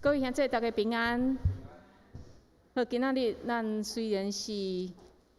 各位兄弟，大家平安。好，今仔日咱雖然是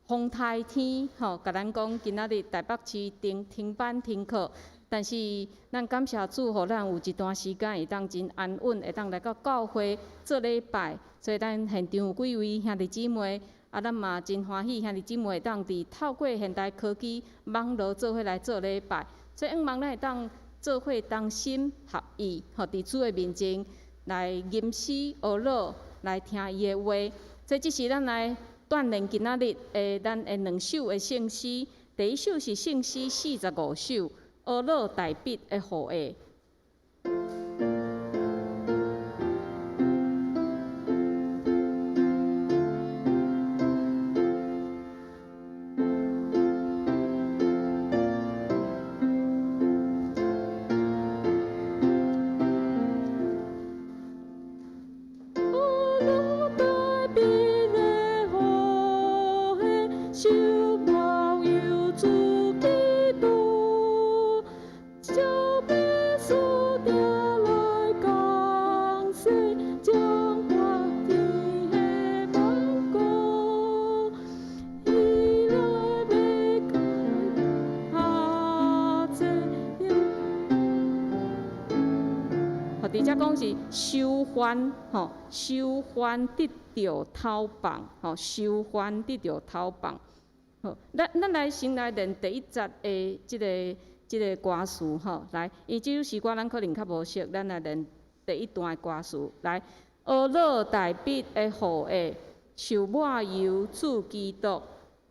風颱天，吼，共咱講今仔日台北市停停班停課，但是咱感謝主，予咱有一段時間會當真安穩，會當來到教會做禮拜。所以咱現場有幾位兄弟姊妹，啊，咱嘛真歡喜兄弟姊妹會當佇透過現代科技網路做伙來做禮拜。所以向望咱會當做伙同心合意，吼，佇主的面前來吟詩學樂，來聽伊的話。所以這是咱來鍛鍊今仔日的咱的兩首的聖詩。第一首是聖詩45首，呵咾大筆的後裔。呵咾大筆的後裔，受抹油主基督，照父所定來降世，掌管天下萬國。伊來欲解除惡賊。好，佇遮講是受煩，吼，受煩得著頭放，吼，受煩得著頭放。好，咱來先來練第一節的這個歌詞，吼，來，因為這首詩歌咱可能較無熟，咱來練第一段的歌詞。來，呵咾大筆的後裔，受抹油主基督，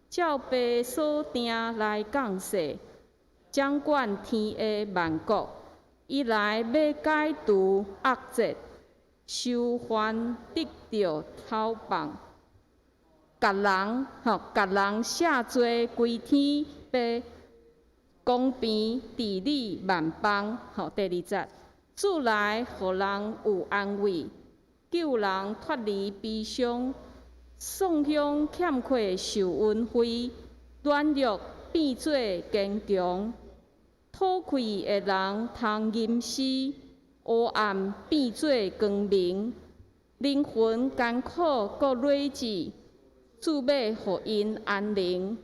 照父所定來降世，掌管天下萬國。伊來欲解除惡賊，受煩得著頭放，共人吼，共人卸罪歸天父，公平治理萬邦。吼，第二節，主來予人有安慰，救人脫離悲傷，喪鄉欠缺受恩惠，軟弱變做堅強。討氣的人通吟詩，黑暗變做光明，靈魂艱苦閣累滯，主欲予𪜶安寧。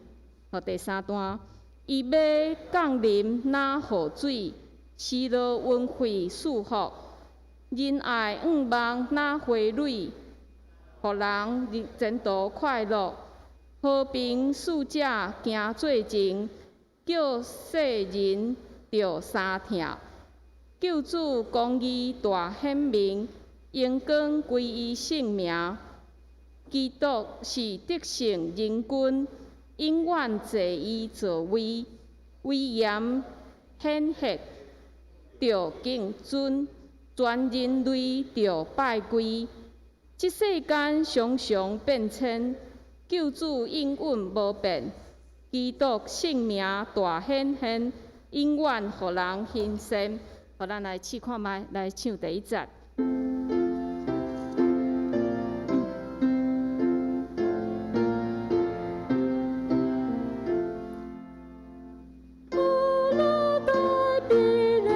好，第三段，伊欲降臨若雨水，施落恩惠賜福，仁愛向望若花蕊，予人前途快樂，和平使者行做前，叫世人著衫疼，救主公義大顯明，榮光歸伊聖名。基督是得勝仁君，永遠坐伊座位，威嚴顯赫，著敬尊，全人類著拜跪。這世間常常變遷，救主永遠無變。基督聖名大顯現，永遠予人欣羨。好，咱來試看覓，來唱第一節。呵咾大筆的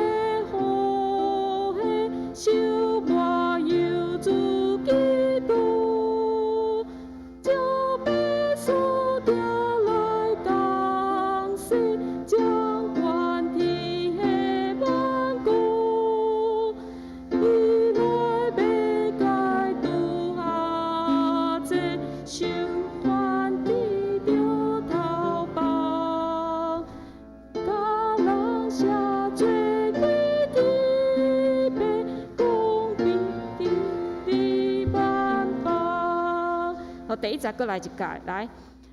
後裔，受抹油主基督，照父所定來降世，掌管天下萬國。伊來欲解除惡賊，受煩得著頭放，共人卸罪歸天父，公平治理萬邦。好，第一節閣來一擺，來。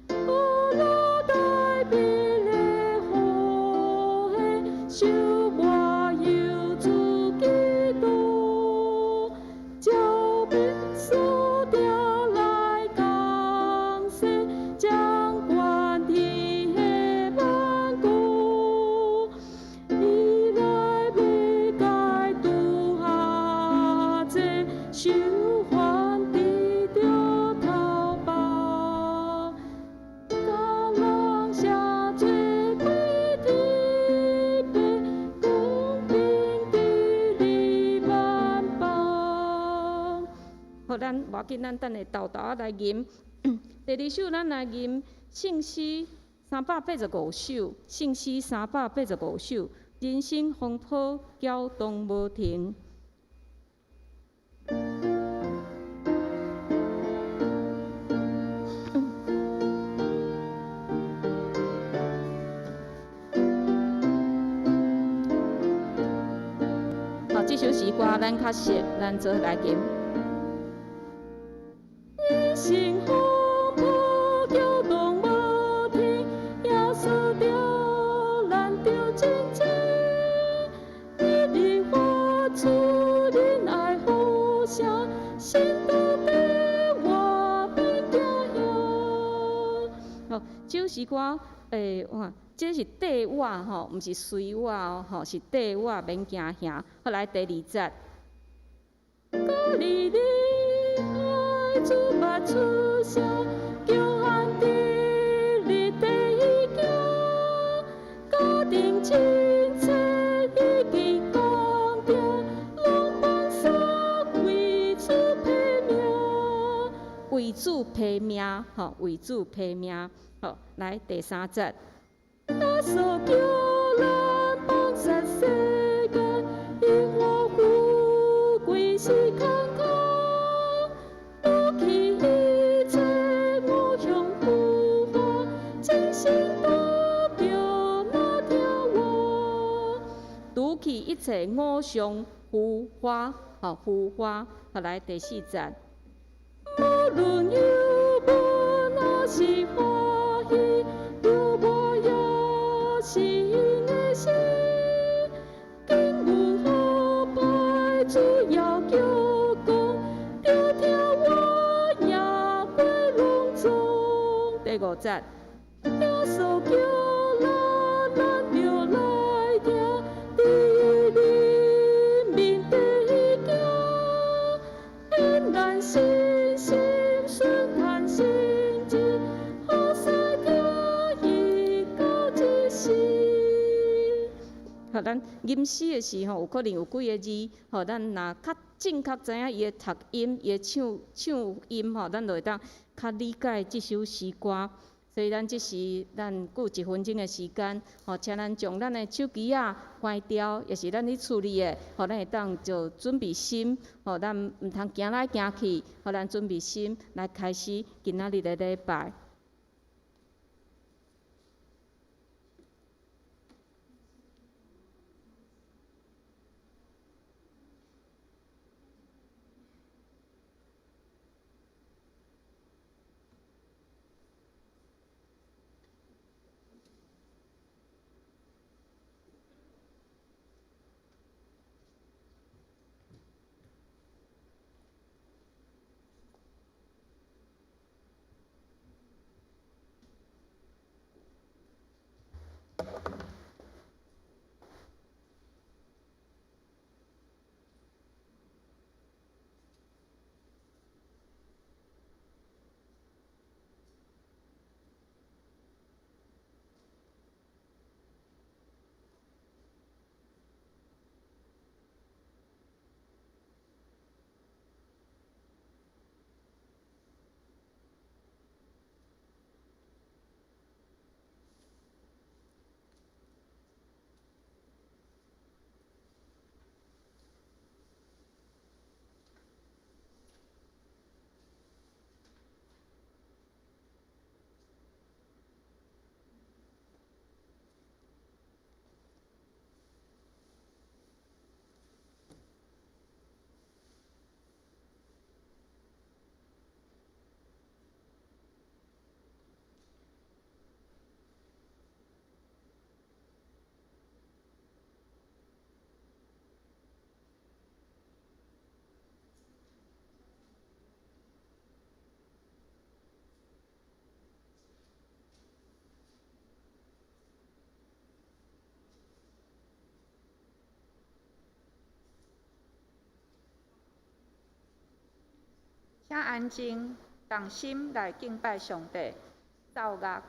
呵咾大筆的後裔，受抹油主基督，照父所定來降世，掌管天下萬國。伊來欲解除惡賊，受煩得著頭放，共人卸罪歸天父，咱無要緊，咱等下沓沓仔來吟。第二首，咱來吟聖詩385首，聖詩三百八十五首，人生風波攪動無停。好，這首詩歌咱較熟，咱做伙來吟。人生風波攪動無停，耶穌著咱著真情，日日發出仁愛呼聲，信徒綴我免驚嚇。好，這首詩歌，哇，這是綴我吼，毋是隨我哦，吼，是綴我免驚嚇。好，來第二節。加利利海，主捌出聲，強悍佇日地行，家庭親切已經講定，攏放煞為主批命，為主批命，吼，為主批命。好，來第三節。耶穌叫咱放殺世間，榮華富貴是空空，除去一切偶像浮華，真心代表哪聽我？除去一切偶像浮華，吼，浮華。好，來第四節。無論憂悶抑是歡喜，著無也是因的心，經文好歹主要叫講，著聽我贏過攏總。第五節，耶穌叫咱，咱著來聽，佇伊面前行，顯咱信心順趁神蹟，好勢聽伊到這時。好，咱吟詩的時候，有可能有幾个字，吼，咱若較正確知影伊的讀音、伊的唱音，吼，咱就會當較理解這首詩歌。所以咱這時，咱閣有一分鐘的時間，吼，請咱將咱的手機仔關掉，抑是咱佇厝裡的，予咱會當就準備心，吼，咱毋通行來行去，予咱準備心來開始今仔日的禮拜。請安靜，同心來敬拜上帝。奏樂。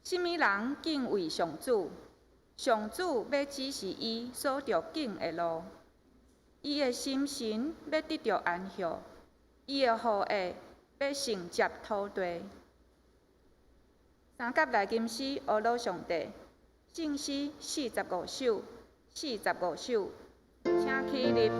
啥物人敬畏上主，上主欲指示伊所著敬的路。伊的心神欲得著安歇，伊的後裔欲承接土地。三佮來吟詩，阿魯上帝，聖詩45首，45首，請起立。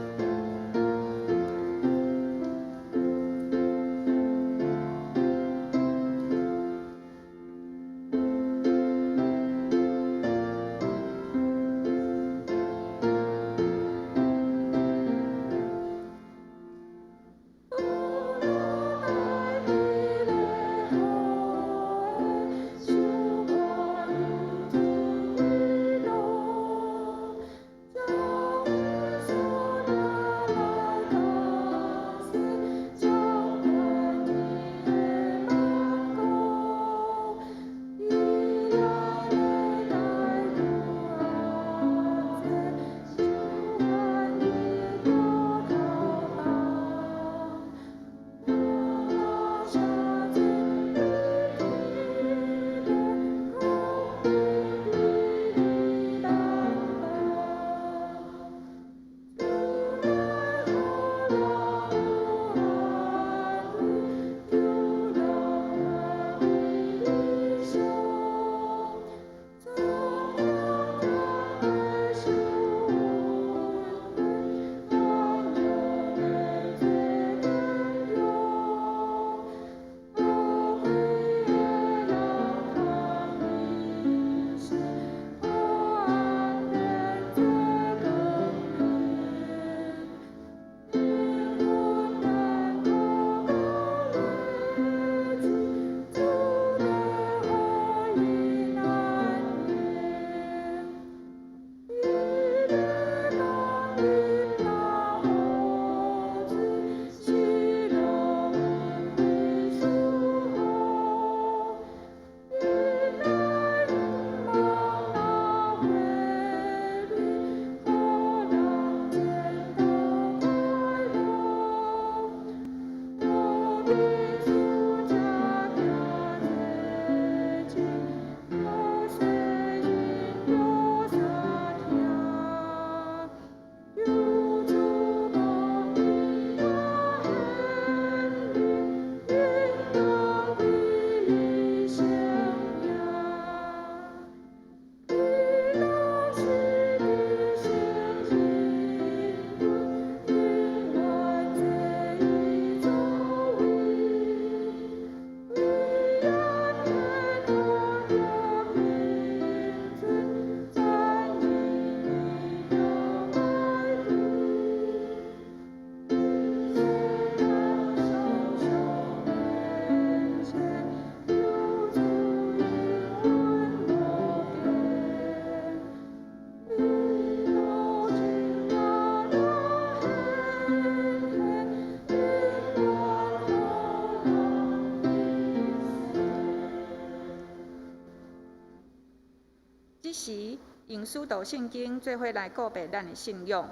這時，用使徒信經做伙來告白咱的信仰。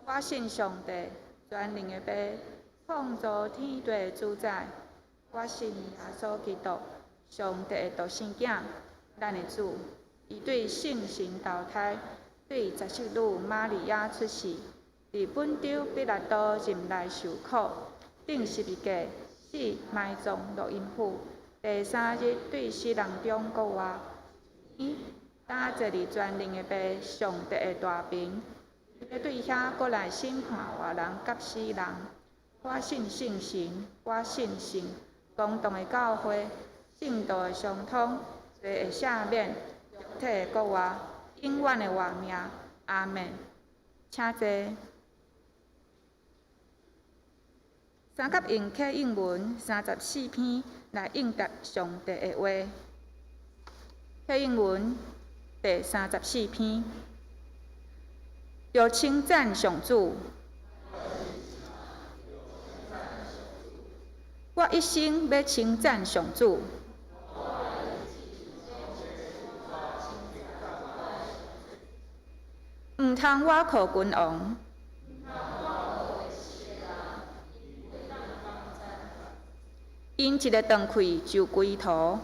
我信上帝，全能的父，創造天地的主宰。我信耶穌基督，上帝的獨生囝，咱的主。伊對聖神投胎，對十色女瑪利亞出世，佇本丟彼拉多任內受苦，釘十字架，死埋葬落陰府，第三日對死人中復活。搭坐佇全能的父上帝的大爿，欲對遐閣來審判活人佮死人。我信聖神，我信聖公同的教會，聖徒的相通，罪的赦免，肉體的復活，永遠的活命。阿們。請坐。三佮用啟應文34篇來應答上帝的話。啟應文第34篇，著稱讚上主。我一生欲稱讚上主。毋通倚靠君王。𪜶一个斷氣就歸途。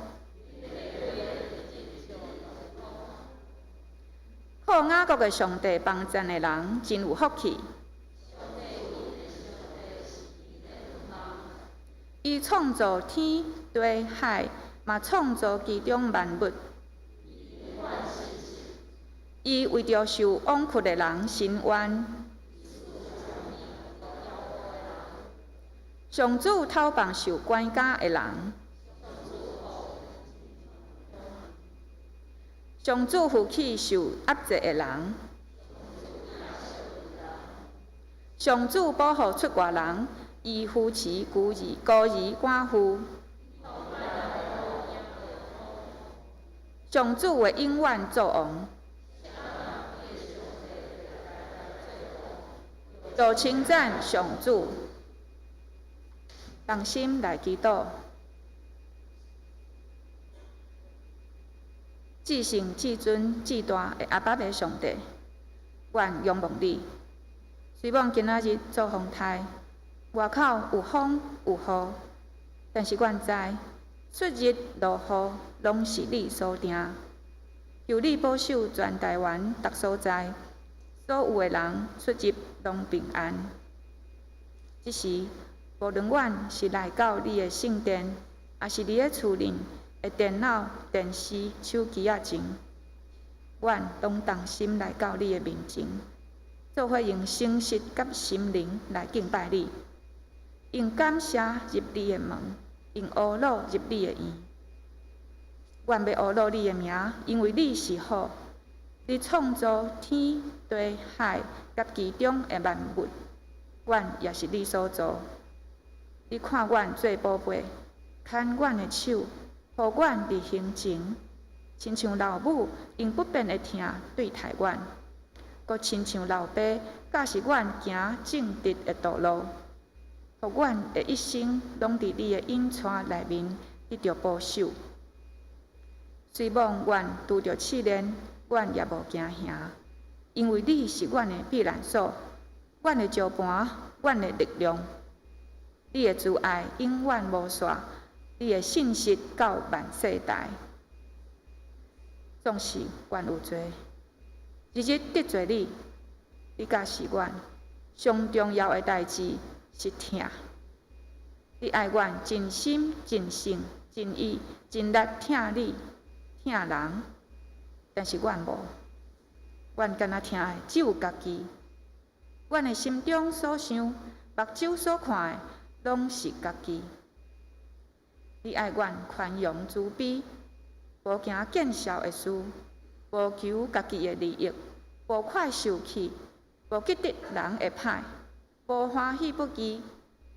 靠雅各的上帝幫贊的人真有福氣。伊創造天地海，嘛創造其中萬物。伊為著受枉屈的人伸冤。上主討放受關監的人。上主扶起受壓制的人。上主保護出外人，伊扶持孤兒、孤兒寡婦。上主會永遠作王。就稱讚上主，同心來祈禱。至聖、至尊、至大的阿爸父上帝，阮仰望你。雖罔今仔日做風颱，外口有風有雨，但是阮知出入落雨攏是你所定。求你保守全台灣逐所在，所有的人出入攏平安。這時，無論阮是來到你的聖殿，抑是佇咧厝裡的電腦、電視、手機仔前，阮攏同心來到你的面前，做伙用誠實佮心靈來敬拜你，用感謝入你的門，用呵咾入你的院。阮欲呵咾你的名，因為你是好，你創造天地海佮其中的萬物，阮也是你所造。你看阮做寶貝，牽阮的手，予阮佇行前，親像老母用不變的疼對待阮，閣親像老爸教示阮行正直的道路，予阮的一生攏佇你的引帶內面得著保守。雖罔阮拄著試煉，阮也無驚嚇，因為你是阮的避難所，阮的石盤，阮的力量。你的慈愛永遠無煞，你的信實到萬世代。縱使阮有罪，日日得罪你，你教示阮上重要的代誌是疼。你愛阮盡心、盡性、盡意、盡力疼你、疼人，但是阮無，阮干焦疼的只有家己。阮的心中所想、目睭所看的，攏是家己。你愛阮寬容慈悲，無驚見笑的事，無求家己的利益，無快受氣，無記得人的歹，無歡喜不義，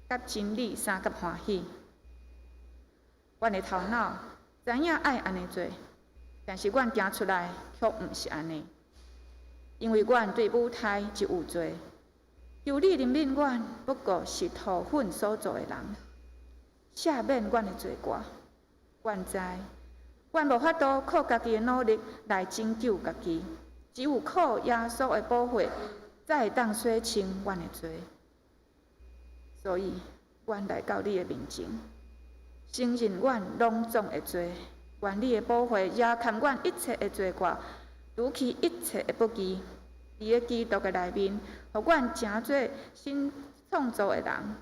佮真理相佮歡喜。阮的頭腦知影愛按呢做，但是阮行出來卻毋是按呢，因為阮對母胎就有罪。求你憐憫阮，不過是塗粉所做的人，赦免阮的罪過。阮知，阮無法度靠家己的努力來拯救家己，只有靠耶穌的寶血，才會當洗清阮的罪。所以，阮來到你的面前，承認阮攏總的罪，願你的寶血遮蓋阮一切的罪過，除去一切的不義。佇咧基督的內面，予阮成做新創造的人，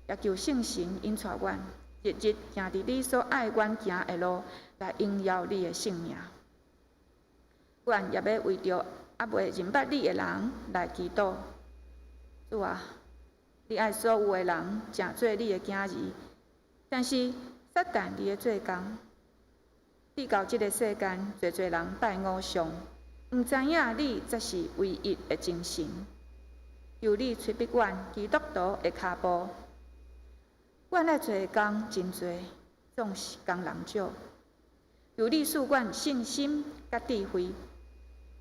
也求聖神引帶阮，日日行佇你所愛阮行的路，來榮耀你的聖名。阮也欲為著猶未認捌你的人來祈禱。主啊，你愛所有的人成做你的囝兒，但是撒旦佇咧做工，直到這个世間，濟濟人拜偶像，毋知影你才是唯一的真神。求你催逼阮基督徒的跤步。阮愛做的工真濟，總是工人少。求你賜阮信心佮智慧，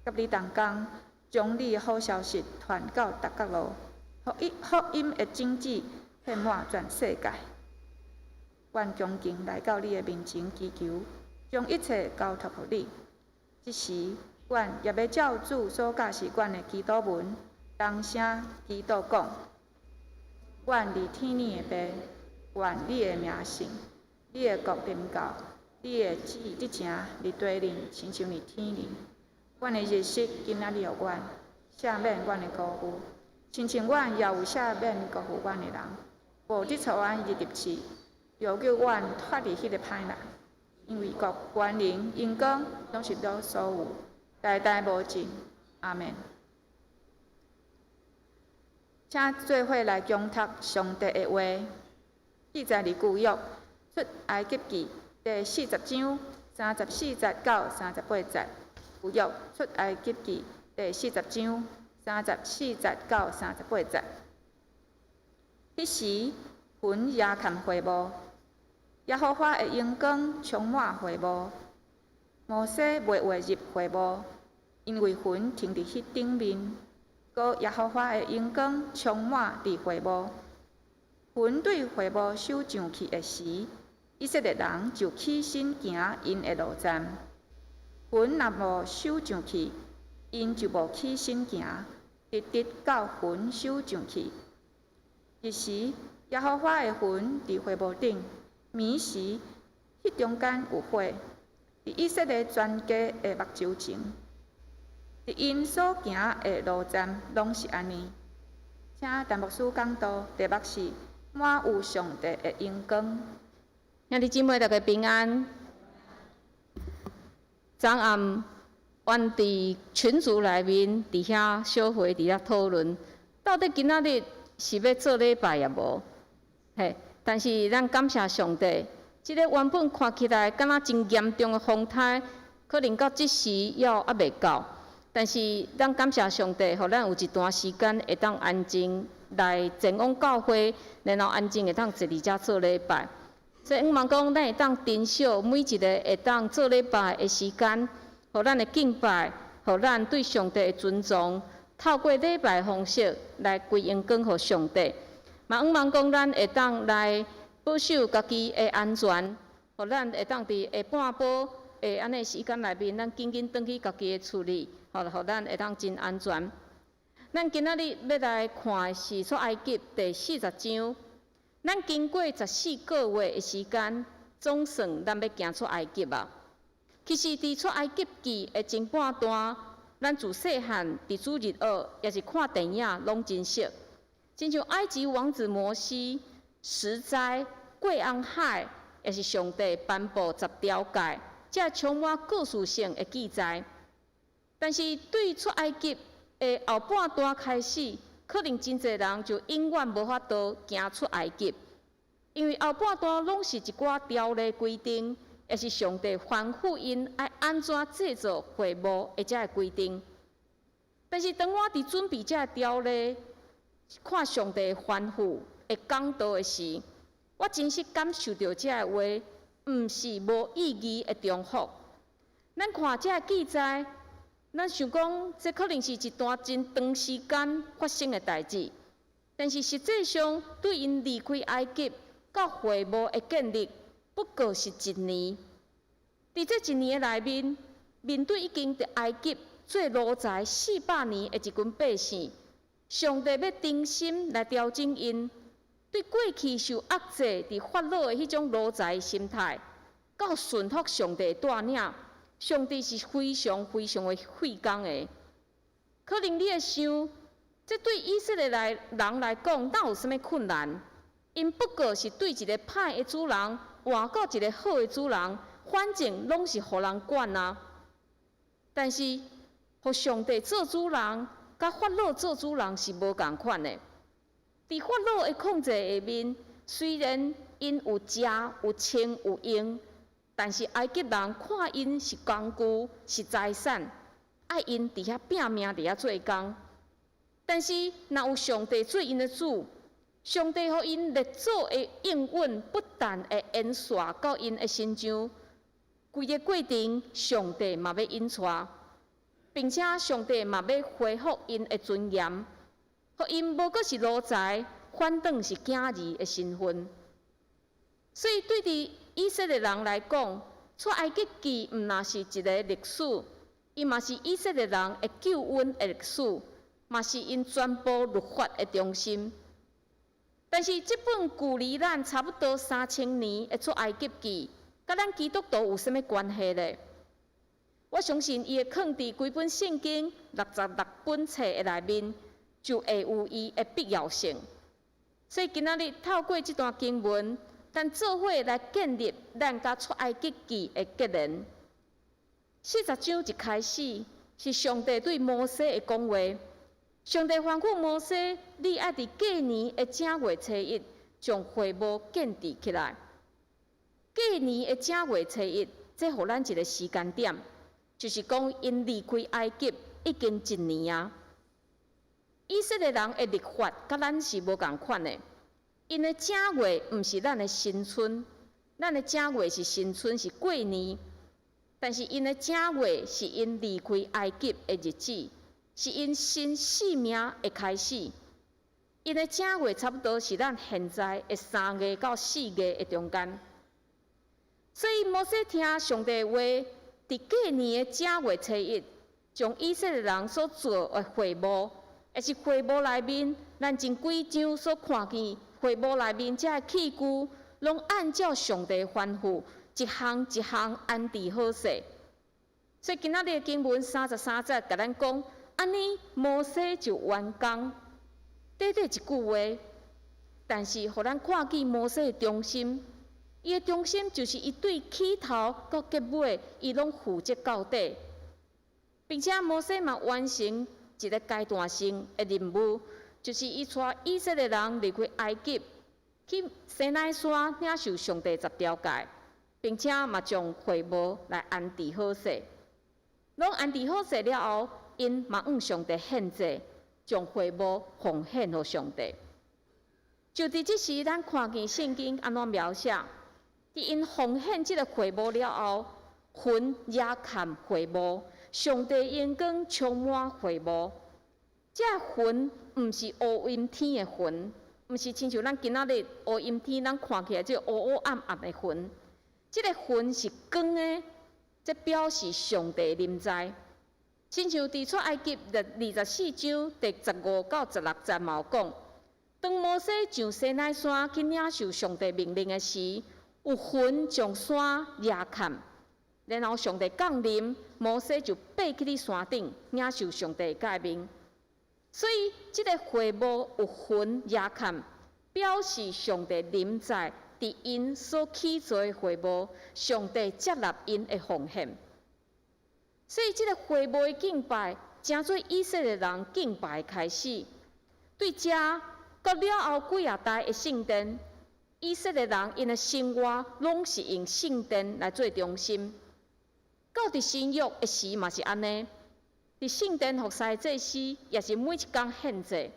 佮你同工，將你的好消息傳到逐角落，予福音的種子遍滿全世界。阮恭敬來到你的面前祈求，將一切交託予你。這時，阮也欲照主所教示阮的祈禱文，同聲祈禱講：阮佇天頂的父，願你的名聖，你的國臨到，你的旨意執行佇地面，親像佇天頂。阮的日息今仔日予阮，赦免阮的辜負，親像阮也有赦免辜負阮的人。無得予阮入試，著救阮脫離彼个歹人。因為國、權能、榮光，攏是你所有，代代無盡。阿們。請做伙來恭讀上帝的話，記載佇舊約出埃及記第四十章三十四節到三十八節。舊約出埃及記第四十章三十四節到三十八節。彼時，雲遮蓋會幕，耶和華的榮光充滿會幕。摩西袂會入會幕，因為雲停佇彼頂面，閣耶和華的榮光充滿佇會幕。雲對會幕首上去的時，以色列人就起身行𪜶的路站。雲若無首上去，𪜶就無起身行，直直到雲首上去。日時，耶和華的雲佇會幕頂；暝時，彼中間有火。佇以色列全家的目睭前，佇𪜶所行的路站攏是按呢。請陳牧師講道，題目是滿有上帝的榮光。兄弟姊妹，大家平安。昨暗，阮佇群組內面，佇遐小會佇遐討論，到底今仔日是欲做禮拜抑無？嘿，但是咱感謝上帝，這个原本看起來敢若真嚴重的風颱，可能到這時猶猶未到。但是咱感謝上帝，予咱有一段時間會當安靜來前往教會，然後安靜會當坐佇遮做禮拜。所以向望講，咱會當珍惜每一个會當做禮拜的時間，予咱的敬拜，予咱對上帝的尊重，透過禮拜方式來歸榮光予上帝。嘛向望講，咱會當來保守家己的安全，予咱會當佇下半晡的按呢時間內面，咱緊緊轉去家己的厝裡，予咱會當真安全。咱今仔日欲來看的是出埃及第四十章。咱經過十四個月的時間，總算咱欲行出埃及啊！其實，佇出埃及記的前半段，咱自細漢佇主日學，抑是看電影，攏真熟。親像埃及王子摩西、十災、過紅海，抑是上帝頒布十條誡，這充滿故事性的記載。但是，對出埃及的後半段開始，可能真濟人就永遠無法度行出埃及，因為後半段攏是一寡條例規定，抑是上帝吩咐𪜶愛按怎製作會幕的這个規定。但是當我佇準備這个條例，看上帝吩咐的講道的時，我真實感受著這个話，毋是無意義的重複。咱看這个記載，咱想講，這可能是一段真長時間發生的代誌，但是實際上，對𪜶離開埃及到會幕的建立，不過是一年。佇這一年的內面，面對已經佇埃及做奴才四百年的一群百姓，上帝欲重新來調整𪜶對過去受壓制佇法老的彼種奴才心態，到順服上帝的帶領。上帝是非常非常的費工的，可能你會想，這對以色列來人來講，哪有啥物困難？𪜶不過是對一个歹的主人換到一个好的主人，反正攏是予人管啊。但是，予上帝做主人，佮法老做主人是無仝款的。佇法老的控制下面，雖然𪜶有食有穿有用，但是埃及人看𪜶是工具，是財產，愛𪜶佇遐拚命佇遐做工。但是若有上帝做𪜶的主，上帝予𪜶列祖的應允不但會延續到𪜶的身上，規个過程上帝嘛欲引帶，並且上帝嘛欲恢復𪜶的尊嚴，予𪜶無閣是奴才，反轉是囝兒的身份。所以對佇以色列人來講，出埃及記毋但是一个歷史，伊嘛是以色列人的救恩的歷史，嘛是𪜶全部律法的中心。但是這本距離咱差不多三千年的出埃及記，佮咱基督徒有啥物關係咧？我相信伊會囥佇規本聖經六十六本冊的內面，就會有伊的必要性。所以今仔日透過這段經文，咱做伙來建立咱佮出埃及記的結連。四十章一開始是上帝對摩西的講話，上帝吩咐摩西，你愛佇過年的正月初一，將會幕建置起來。過年的正月初一，這予咱一個時間點，就是講𪜶離開埃及已經一年啊。以色列人的曆法佮咱是無仝款的，𪜶的正月毋是咱的新春，咱的正月是新春，是過年。但是𪜶的正月是𪜶離開埃及的日子，是𪜶新生命的開始。𪜶的正月差不多是咱現在的3月到4月的中間。所以摩西聽上帝話，佇過年的正月初一，將以色列人所做的會幕，也是會幕內面，咱前幾章所看見會幕內面這个器具，攏按照上帝吩咐，一項一項安置好勢。所以今仔日的經文33節共咱講，按呢摩西就完工。短短一句話，但是予咱看見摩西的忠心。伊的忠心就是伊對起頭到結尾，伊攏負責到底，並且摩西嘛完成一個階段性的任務，就是伊帶以色列人離開埃及，去西奈山領受上帝十條誡，並且嘛將會幕來安置好勢。攏安置好勢了後，𪜶嘛向上帝獻祭，將會幕奉獻予上帝。就佇這時，咱看見聖經按怎描寫？佇𪜶奉獻這個會幕了後，雲遮蓋會幕，上帝榮光充滿會幕。這雲毋是烏陰天的雲，毋是親像咱今仔日烏陰天，咱看起來這烏烏暗暗的雲。這個雲是光的，這表示上帝臨在。親像佇出埃及24章第15到16節嘛有講，當摩西上西奈山去領受上帝命令的時，有雲將山遮蓋，然後上帝降臨，摩西就爬去佇山頂領受上帝的誡命。所以，這個會幕有雲遮蓋，表示上帝臨在佇𪜶所起造的會幕，上帝接納𪜶的奉獻。所以，這個會幕的敬拜，成做以色列人敬拜的開始。對這到了後幾仔代的聖殿，以色列人𪜶的生活攏是用聖殿來做中心。到佇新約的時嘛是按呢，佇聖殿服侍祭司也是每一工獻祭。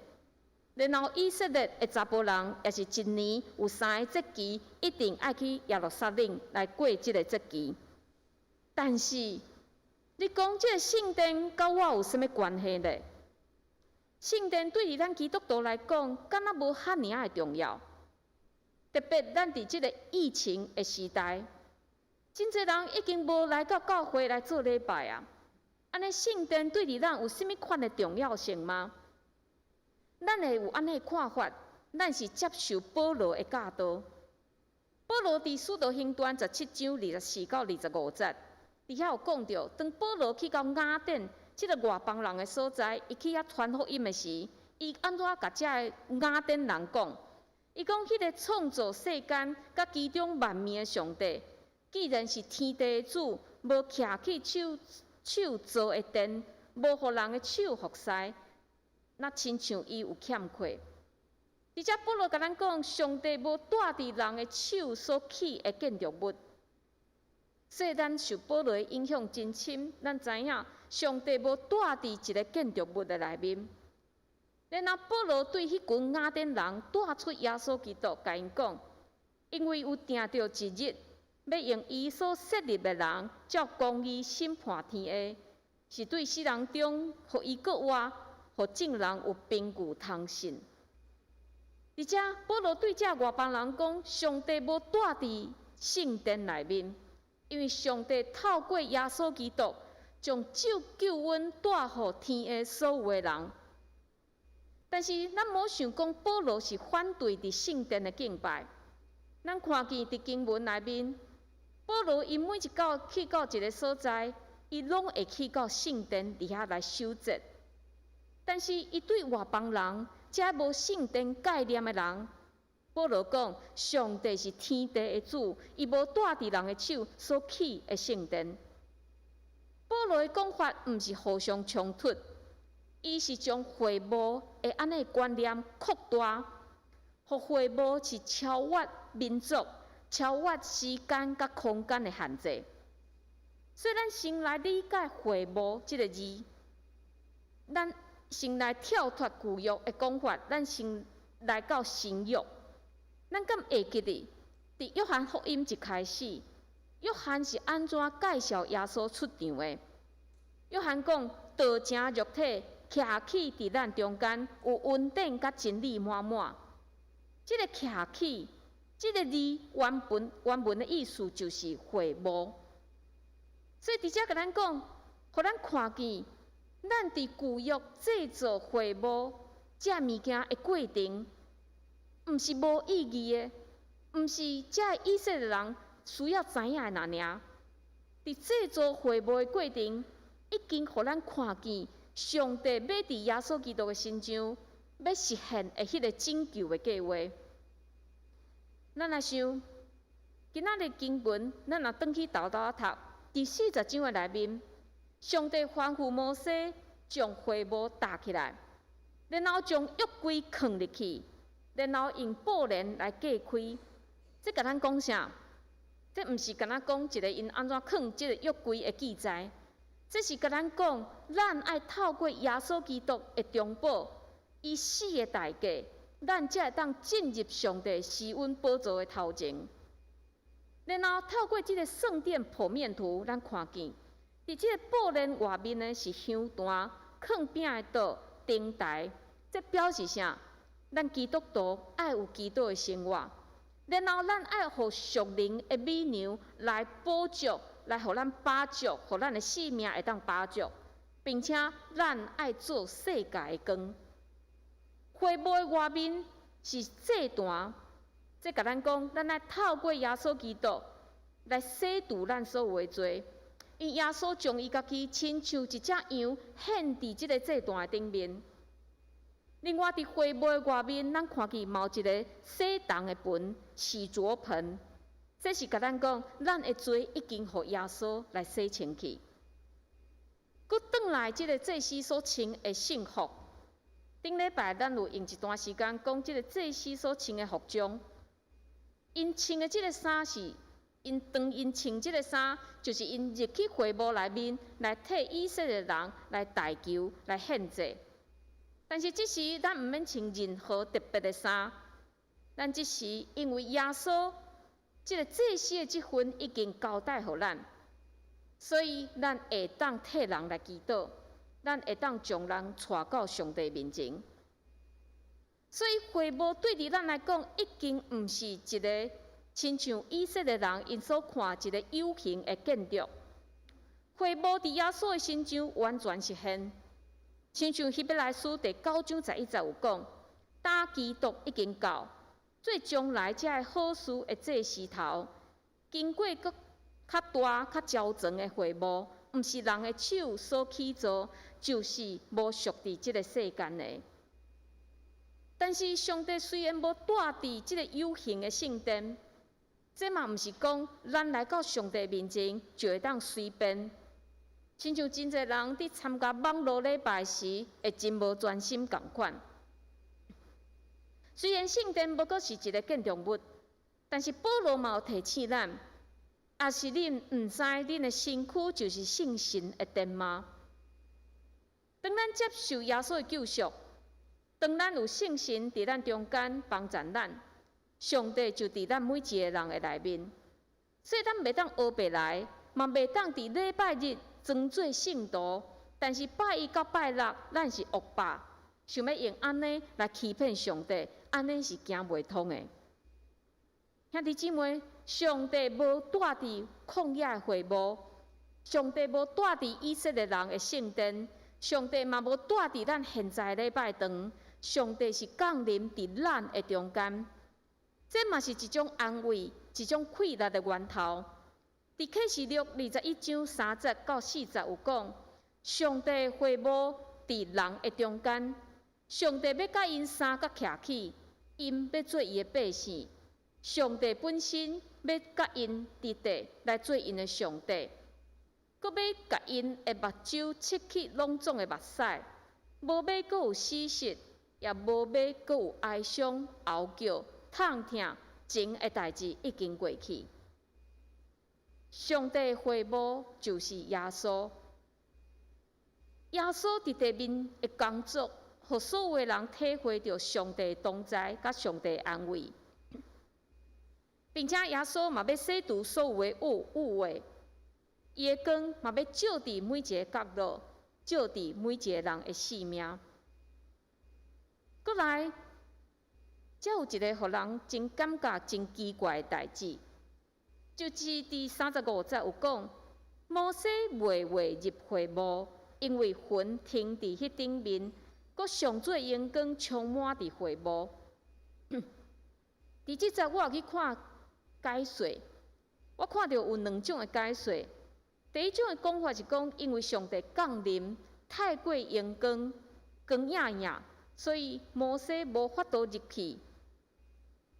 然後以色列的查埔人也是一年有三个節期，一定愛去耶路撒冷來過這个節期。但是，你講這个聖殿佮我有啥物關係呢？聖殿對於咱基督徒來講，敢若無遐爾仔的重要。特別咱佇這个疫情的時代，真濟人已經無來到教會來做禮拜啊。按呢聖殿對於咱有啥物款的重要性嗎？咱會有按呢看法，咱是接受保羅的教導。保羅佇使徒行傳17章24到25節，佇遐有講著，當保羅去到雅典這个外邦人的所在，伊去遐傳福音的時，伊按怎共遮个雅典人講？伊講，彼个創造世間佮其中萬物的上帝，既然是天地的主，無徛去手手造的殿，無予人的手服侍，若親像伊有欠缺。佇遮保羅共咱講，上帝無蹛佇人的手所起的建築物，所以咱受保羅的影響真深。咱知影上帝無蹛佇一个建築物的內面。然後保羅對彼群雅典人帶出耶穌基督，共𪜶講，因為有定著一日，欲用伊所設立的人，照公義審判天下，是對死人中予伊閣活，予眾人有憑據通信。而且保羅對這外邦人講，上帝無蹛佇聖殿內面，因為上帝透過耶穌基督，將這救恩帶予天下所有的人。但是咱莫想講保羅是反對佇聖殿的敬拜。咱看見佇經文內面，保羅伊每一到去到一个所在，伊攏會去到聖殿佇遐來守節。但是，伊對外邦人，遮無聖殿概念的人，保羅講，上帝是天地的主，伊無蹛佇人的手所起的聖殿。保羅的講法毋是互相衝突，伊是將會幕的按呢觀念擴大，予會幕是超越民族、超越時間佮空間的限制。所以，咱先來理解會幕這个字，咱先來跳脫舊約的講法，咱先來到新約。咱敢會記得，佇約翰福音一開始，約翰是按怎介紹耶穌出場的？約翰講：道成肉體，徛起佇咱中間，有恩典佮真理滿滿。這个徛起，這个字原本原文的意思就是會幕。所以佇遮共咱講，予咱看見，咱佇舊約製造會幕這物件的過程，毋是無意義的，毋是遮以色列人需要知影的爾爾。佇製造會幕的過程，已經予咱看見上帝欲佇耶穌基督的身上，欲實現的彼个拯救的計劃。咱來想，今仔日經文，咱若轉去頭頭仔讀，佇40章的內面，上帝吩咐摩西將會幕搭起來，然後將約櫃囥入去，然後用布簾來隔開。這共咱講啥？這毋是干焦講一个𪜶按怎囥這个約櫃的記載，這是共咱講，咱愛透過耶穌基督的中保，伊死的代價，咱才會當進入上帝施恩寶座的頭前。然後透過這个聖殿剖面圖，咱看見，佇這个布簾外面呢是香壇、囥餅的桌、燈臺，這表示啥？咱基督徒愛有基督的生活，然後咱愛予屬靈的米糧來補足，來予咱飽足，予咱的性命會當飽足，並且咱愛做世界的光。會幕的外面是祭壇，這共咱講，咱愛透過耶穌基督來洗除咱所有的罪。因耶穌將伊家己親像一隻羊獻佇這个祭壇的頂面。另外，佇會幕的外面，咱看見嘛有一个洗銅的盆、洗濯盆，這是共咱講，咱的罪已經予耶穌來洗清去。閣轉來，這个祭司所穿的聖服，頂禮拜咱有用一段時間講這个祭司所穿的服裝，𪜶穿的這个衫是，𪜶當𪜶穿這个衫，就是𪜶入去會幕內面來替以色列人來代求、來獻祭。但是這時咱毋免穿任何特別的衫，咱這時因為耶穌這个祭司的職分已經交代予咱，所以咱會當替人來祈禱，咱會當將人帶到上帝面前。所以會幕對佇咱來講，已經毋是一个親像以色列人𪜶所看一个有形的建築。會幕佇耶穌的身上完全實現。親像希伯來書第9章11節有講，當基督已經到，做將來這个好事的祭司頭，經過閣較大、較周全的會幕，毋是人的手所起造，就是無屬佇這个世間的。但是上帝雖然無蹛佇這个有形的聖殿，這嘛毋是講咱來到上帝面前就會當隨便。親像真濟人佇參加網路禮拜時，會真無專心仝款。雖然聖殿無閣是一个建築物，但是保羅嘛有提醒咱：抑是恁毋知恁的身軀就是聖神的殿嗎？當咱接受耶穌的救贖，當咱有聖神佇咱中間幫助咱，上帝就佇咱每一个人的內面。所以咱袂當烏白來，嘛袂當佇禮拜日裝做聖徒，但是拜一佮拜六，咱是惡霸，想欲用按呢來欺騙上帝，按呢是行袂通的。兄弟姊妹，上帝無蹛佇曠野的會幕，上帝無蹛佇以色列人的聖殿，上帝嘛無蹛佇咱現在禮拜堂，上帝是降臨佇咱的中間，這嘛是一種安慰，一種氣力的源頭。佇啟示錄21章3節到4節有講，上帝會幕佇人的中間，上帝欲佮𪜶相佮徛起，𪜶欲做伊的百姓，上帝本身欲佮𪜶佇地來做𪜶的上帝，閣欲共𪜶的目睭拭去攏總的目屎，無欲閣有死屍，也無欲閣有哀傷、嚎叫、痛疼，前的代誌已經過去。上帝會幕就是耶穌，耶穌佇地面的工作，予所有的人體會著上帝同在，佮上帝安慰，並且耶穌嘛欲洗除所有的污污穢，伊的光嘛欲照佇每一个角落，照佇每一个人的性命。閣來，遮有一個予人真感覺真奇怪的代誌。就是佇35節有講，摩西袂話入會幕，因為雲停佇彼頂面，閣上主榮光充滿佇會幕。佇這節我有去看解說，我看著有兩種的解說。第一種的講法是講，因為上帝降臨太過榮光，光映映，所以摩西無法度入去。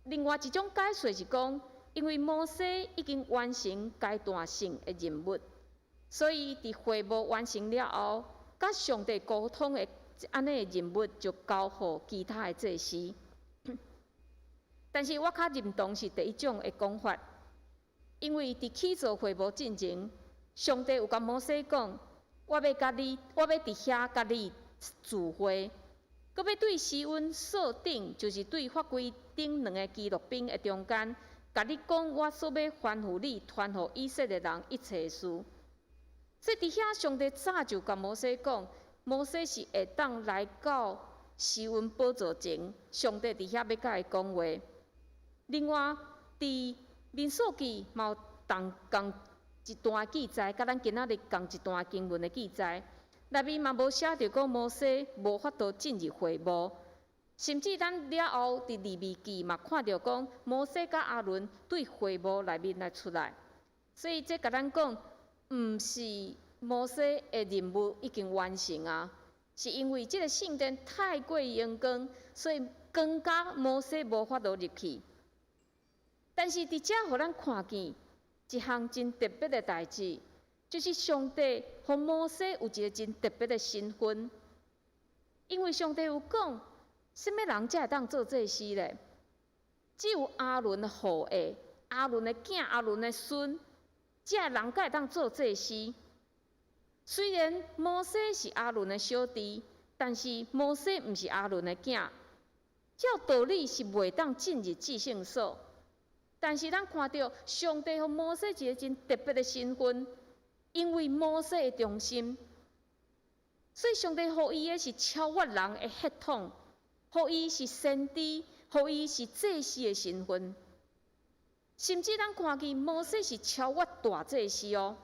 另外一種解說是講，因為摩西已經完成階段性的任務，所以佇會幕完成了後，佮上帝溝通的按呢的任務就交予其他的祭司。但是我較認同是第一種的講法，因為佇起造會幕進前，上帝有共摩西講：我欲佮你，我欲佇遐佮你聚會，閣欲對施恩座頂，就是對法櫃頂兩個基路賓的中間，共你講我所欲吩咐你傳予以色列人一切的事。所以佇遐，上帝早就共摩西講，摩西是會當來到施恩寶座前，上帝佇遐欲佮伊講話。另外，佇民數記嘛有仝仝一段記載，佮咱今仔日仝一段經文的記載，內面嘛無寫著講摩西無法度進入會幕。甚至咱了後佇利未記嘛看著講，摩西佮亞倫對會幕內面來出來，所以這共咱講，毋是摩西的任務已經完成啊，是因為這个聖殿太過榮光，所以光甲摩西無法度入去。但是佇遮予咱看見一項真特別的代誌，就是上帝予摩西有一个真特別的身份，因為上帝有講，啥物人才會當做祭司咧？只有亞倫的後裔、亞倫的囝、亞倫的孫，這个人才會當做祭司。雖然摩西是亞倫的小弟，但是摩西毋是亞倫的囝，照道理是袂當進入至聖所。但是咱看著上帝予摩西一个真特別的身份，因為摩西的忠心，所以上帝予伊的是超越人的血統，予伊是先知，予伊是祭司的身份。甚至咱看見摩西是超越大祭司哦，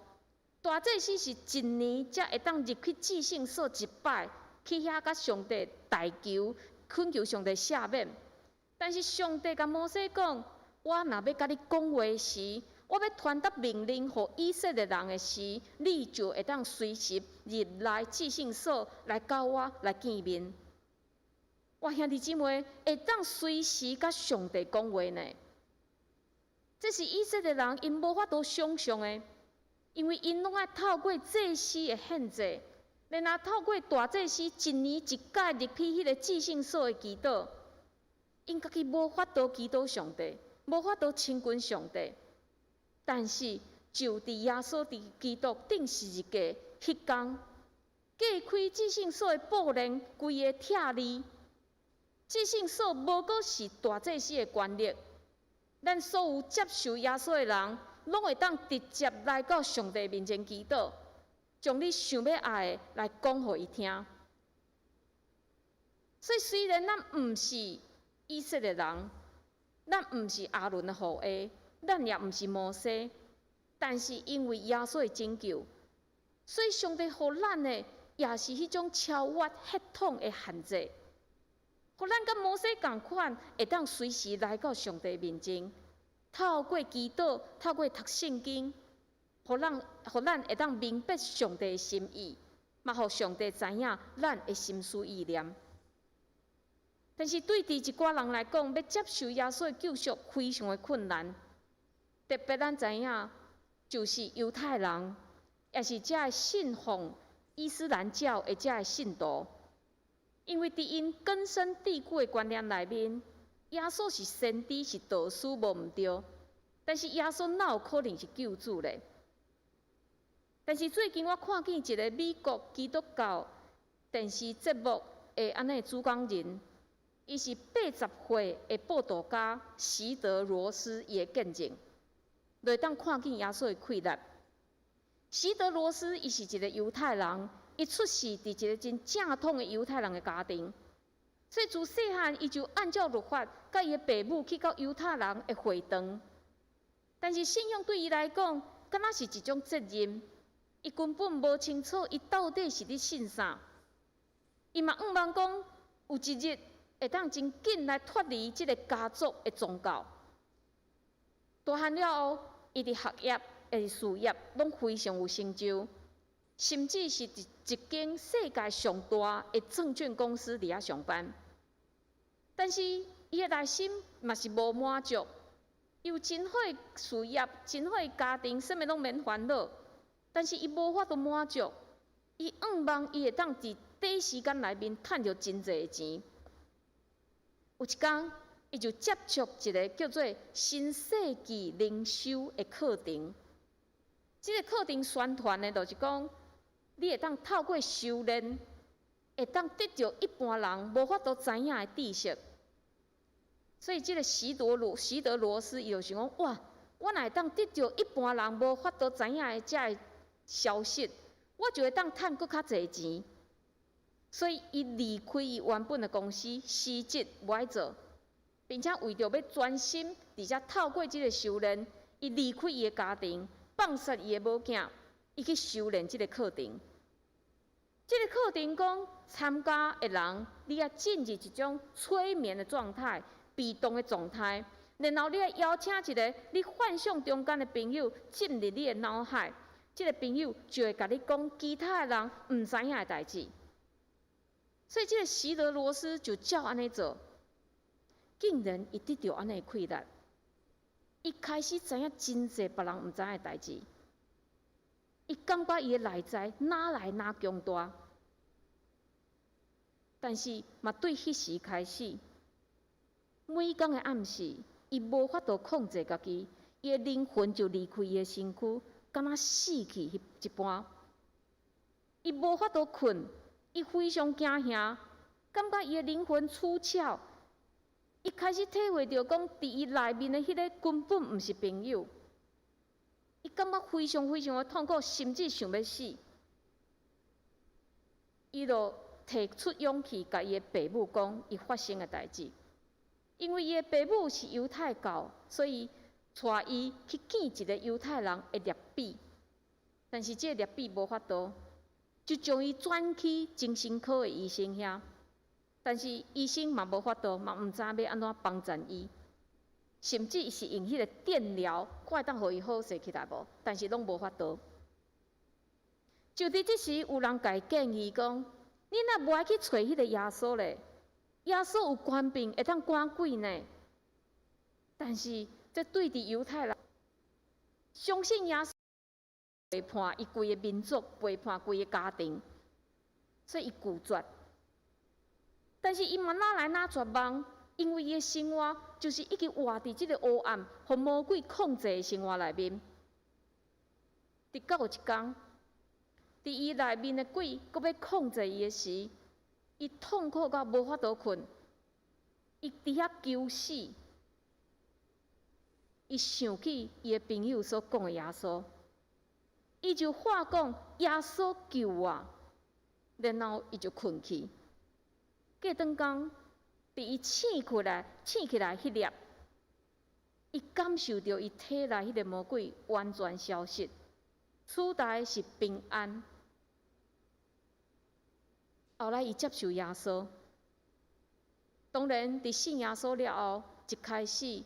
大祭司是一年才會當入去至聖所一擺，去遐佮上帝代求，懇求上帝赦免。但是上帝共摩西講：我若欲佮你講話時，我欲傳達命令予以色列人的時，你就會當隨時入來至聖所來佮我來見面。哇，兄弟姊妹，會當隨時佮上帝講話呢？這是以色列人𪜶無法度想像的，因為𪜶攏愛透過祭司的獻祭，然後透過大祭司一年一擺入去彼个至聖所的祈禱，𪜶家己無法度祈禱上帝，無法度親近上帝。但是就佇耶穌佇基督釘十字架彼工，隔開至聖所的布簾，規个拆離。至聖所無閣是大祭司的權力，咱所有接受耶穌的人，攏會當直接來到上帝面前祈禱，將你想欲愛的來講予伊聽。所以雖然咱毋是以色列人，咱毋是亞倫的後裔，咱也毋是摩西，但是因為耶穌的拯救，所以上帝予咱的也是彼種超越血統的限制，予咱佮摩西仝款，會當隨時來到上帝面前，透過祈禱，透過讀聖經，予咱會當明白上帝的心意，嘛予上帝知影咱的心思意念。但是對佇一寡人來講，欲接受耶穌的救贖非常的困難。特別咱知影，就是猶太人，抑是這个信奉伊斯蘭教的這个信徒，因為佇𪜶根深蒂固的觀念內面，耶穌是先知，是導師，無毋對。但是耶穌哪有可能是救主咧？但是最近我看見一个美國基督教電視節目的按呢主講人，伊是80歲的佈道家席德羅斯伊的見證，就會當看見耶穌的氣力。席德羅斯伊是一个猶太人，伊出世佇一个真正統的猶太人的家庭，所以自細漢伊就按照律法，佮伊的爸母去到猶太人的會堂。但是信仰對伊來講，敢若是一種責任，伊根本無清楚伊到底是咧信啥。伊嘛向望講，有一日會當真緊來脫離這个家族的宗教。大漢了後，伊佇學業、抑是事業，攏非常有成就，甚至是佇一間世界上大的證券公司佇遐上班。但是伊的內心嘛是無滿足，有真好的事業、真好的家庭，啥物攏免煩惱，但是伊無法度滿足。伊向望伊會當佇短時間內面趁著真濟的錢。有一工，伊就接觸一个叫做新世紀靈修的課程。這个課程宣傳的，就是講，你會當透過修煉，會當得著一般人無法度知影的知識。所以，這个席德羅斯伊就想講：哇，我若會當得著一般人無法度知影的這个消息，我就會當趁閣較濟錢。所以，伊離開伊原本的公司，辭職無愛做，並且為著欲專心，而且透過這个修煉，伊離開伊的家庭，放殺伊的某囝，伊去修煉這个課程。這个課程講，參加的人，你愛進入一種催眠的狀態、被動的狀態，然後你愛邀請一个你幻想中間的朋友進入你的腦海，這个朋友就會共你講其他的人毋知影的代誌。所以，這个席德羅斯就照按呢做，竟然伊得著按呢的氣力，伊開始知影真濟別人毋知影的代誌，伊感覺伊的內在愈來愈強大，但是嘛對彼時開始，每工的暗時，伊無法度控制家己，伊的靈魂就離開伊的身軀，敢若死去彼一般，伊無法度睏。伊非常驚嚇，感覺伊的靈魂出竅。伊開始體會著講，佇伊內面的彼个根本毋是朋友。伊感覺非常非常的痛苦，甚至想欲死。伊就提出勇氣，共伊的爸母講伊發生的代誌。因為伊的爸母是猶太教，所以帶伊去見一个猶太人的拉比。但是這个拉比無法度，就將伊轉去精神科的醫生遐，但是醫生嘛無法度，嘛毋知影欲按怎幫贊伊，甚至是用彼个電療，看會當予伊好勢起來無？但是攏無法度。就佇這時，有人共伊建議講：你若無愛去揣彼个耶穌咧？耶穌有權柄會當趕鬼呢。但是這對佇猶太人相信耶穌，背叛伊規个民族，背叛規个家庭，所以伊拒絕。但是伊嘛愈來愈絕望，因為伊的生活就是一直活佇這个黑暗，予魔鬼控制的生活內面。直到有一工，佇伊內面的鬼閣欲控制伊的時，伊痛苦到無法度睏，伊佇遐求死。伊想起伊的朋友所講的耶穌。伊就喊講：耶穌救我！然後伊就睏去。過轉工，佇伊醒起來彼粒，伊感受著伊體內彼个魔鬼完全消失，取代是平安。後來伊接受耶穌，當然佇信耶穌了後，一開始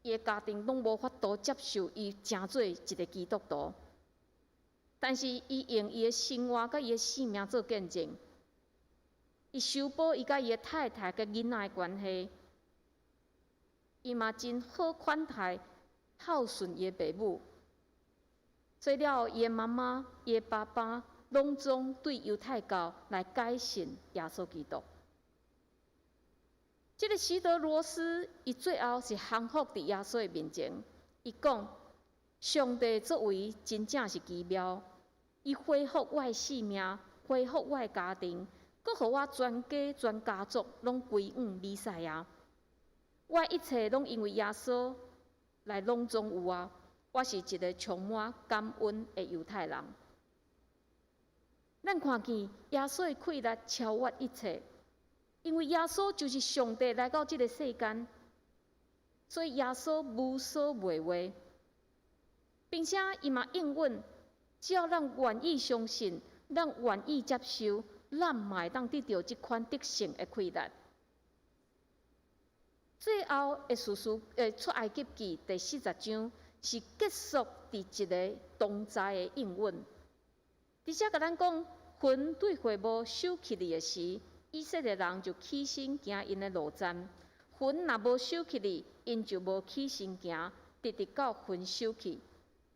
伊的家庭攏無法度接受伊成做一个基督徒。但是伊用伊的生活佮伊的性命做見證，伊修補伊佮伊的太太佮囡仔的關係，伊嘛真好款待孝順伊的爸母。所以了後，伊的媽媽、伊的爸爸，攏總對猶太教來改信耶穌基督。這個西德羅斯，伊最後是降服佇耶穌的面前。伊講：上帝作為真正是奇妙，伊恢復我的性命，恢復我的家庭，閣予我全家全家族攏歸向彌賽亞。我一切攏因為耶穌來攏總有啊！我是一個充滿感恩的猶太人。咱看見耶穌的氣力超越一切，因為耶穌就是上帝來到這個世間，所以耶穌無所袂話，並且伊嘛應允，只要咱願意相信，咱願意接受，咱嘛會當得著這款得勝的氣力。最後的士師，出埃及記第40章是結束佇一个同在的應允。佇遮共咱講，雲對會幕收起來的時，以色列人就起身行𪜶的路站；雲若無收起來，𪜶就無起身行，直直到雲收去。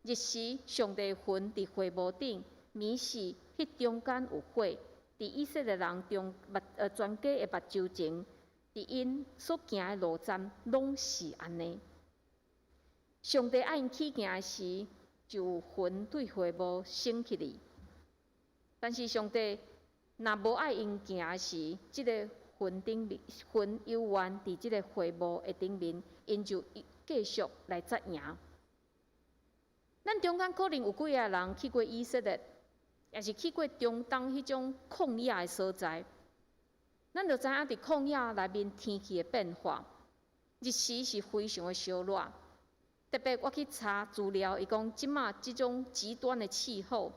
日時，上帝雲佇會幕頂，暝時，彼中間有火，佇以色列人中目全家的目睭前，佇𪜶所行的路站攏是按呢。上帝愛𪜶起行的時，就有雲對會幕升起來。但是上帝若無愛𪜶行的時，這个雲頂面，雲猶原佇這个會幕的頂面，𪜶就繼續來紮營。咱中間可能有幾个人去過以色列，抑是去過中東彼種曠野的所在。咱就知影佇曠野內面天氣的變化，日時是非常的燒熱。特別我去查資料，伊講這馬這種極端的氣候，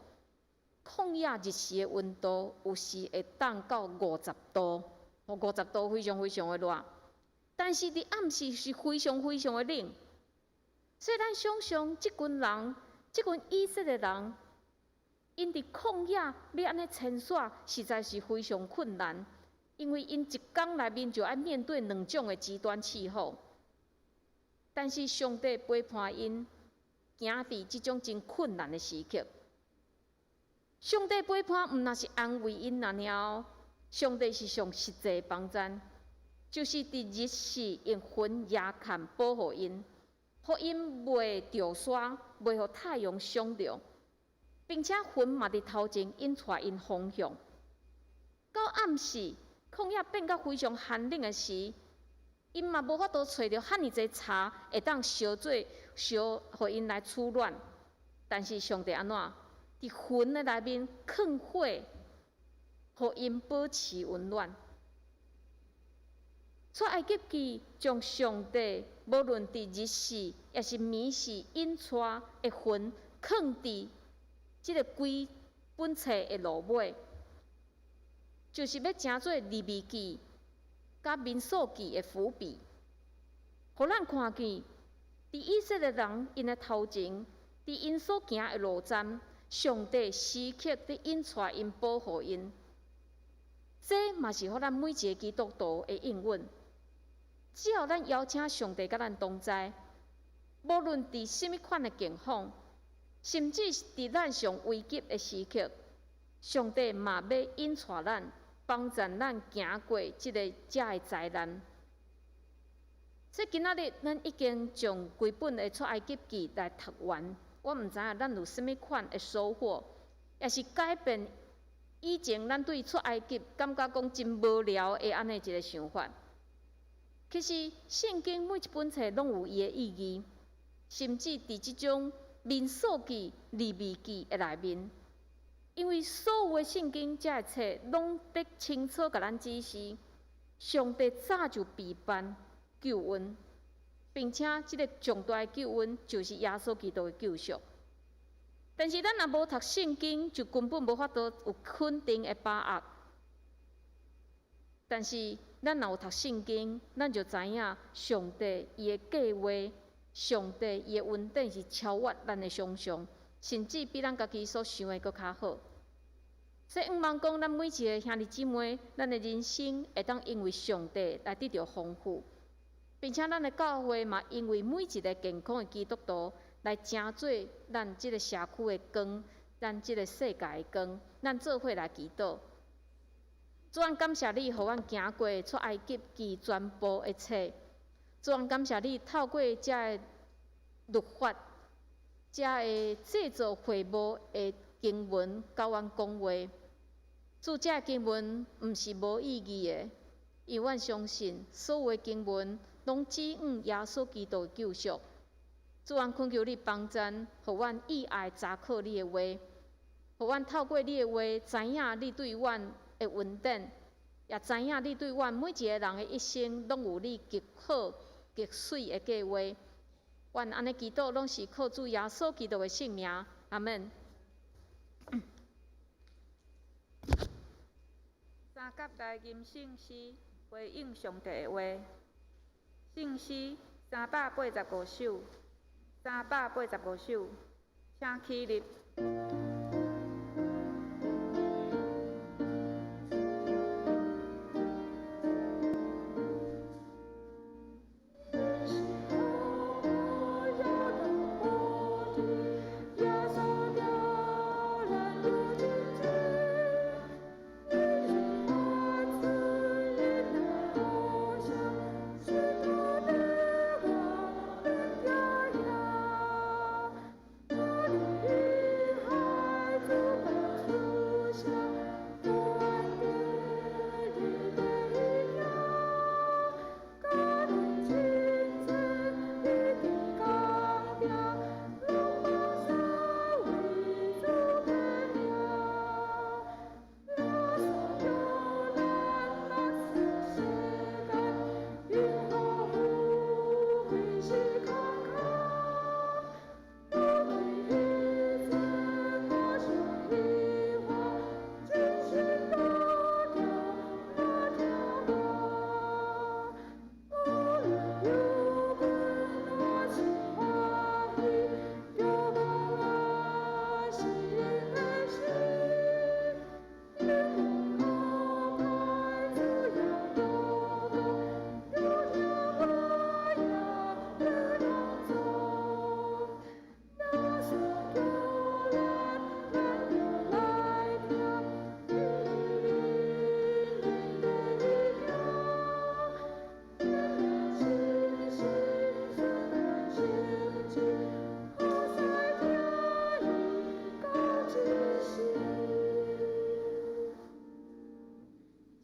曠野日時的溫度有時會當到五十度，五十度非常非常的熱。但是佇暗時是非常非常的冷。所以咱想像這群人，這群以色列人，𪜶佇曠野欲按呢遷徙，實在是非常困難，因為𪜶一工內面就愛面對兩種的極端氣候。但是上帝陪伴𪜶行佇這種真困難的時刻。上帝陪伴毋但是安慰𪜶爾爾，上帝是上實際的幫贊，就是佇日時用雲遮蓋保護𪜶，予𪜶袂著沙，袂予太陽傷著，並且雲嘛佇頭前引帶𪜶方向。到暗時，曠野變甲非常寒冷的時，𪜶嘛無法度揣著遐爾濟柴會當燒做燒，予𪜶來取暖。但是上帝按怎？佇雲的內面囥火，予𪜶保持溫暖。出埃及記將上帝無論佇日時抑是暝時引帶的雲，囥佇這个規本冊的落尾，就是欲成做利未記佮民數記的伏筆，予咱看見佇以色列人𪜶的頭前，佇𪜶所行的路站，上帝時刻佇引帶𪜶、保護𪜶。這嘛是予咱每一个基督徒的應允。只要咱邀請上帝佮咱同在，無論佇啥物款的境況，甚至是佇咱上危急的時刻，上帝嘛欲引帶咱，幫助咱行過這个遮的災難。所以今仔日咱已經將規本的出埃及記來讀完，我毋知影咱有啥物款的收穫，抑是改變以前咱對出埃及感覺講真無聊的按呢一个想法。其實聖經每一本冊攏有伊的意義，甚至佇這種民數記、利未記的內面，因為所有的聖經這个冊攏得清楚共咱指示，上帝早就備辦救恩，並且這个上大的救恩就是耶穌基督的救贖。但是咱若無讀聖經，就根本無法度有肯定的把握。但是咱若有讀聖經，咱就知影上帝伊的計劃，上帝伊的恩典是超越咱的想象。甚至比咱家己所想的閣較好。所以，向望講，咱每一个兄弟姊妹，咱的人生會當因為上帝來得著豐富，並且咱的教會嘛，因為每一个健康的基督徒來成做咱這个社區的光，咱這个世界的光，咱做伙來祈禱。主，阮感謝你，予阮行過出埃及記全部的冊。主，阮感謝你，透過這个律法、這个製造會幕的經文，佮阮講話。主，這个經文毋是無意義的，因為阮相信所有的經文攏指向耶穌基督的救贖。主，阮懇求你幫贊，予阮意愛查考你的話，予阮透過你的話，知影你對阮的恩典，也知影你對阮每一个人的一生，攏有你極好、極媠的計劃。阮按呢祈禱，攏是靠主耶穌基督的聖名，阿們。三甲來吟聖詩，回應上帝的話。聖詩385首，385首，請起立。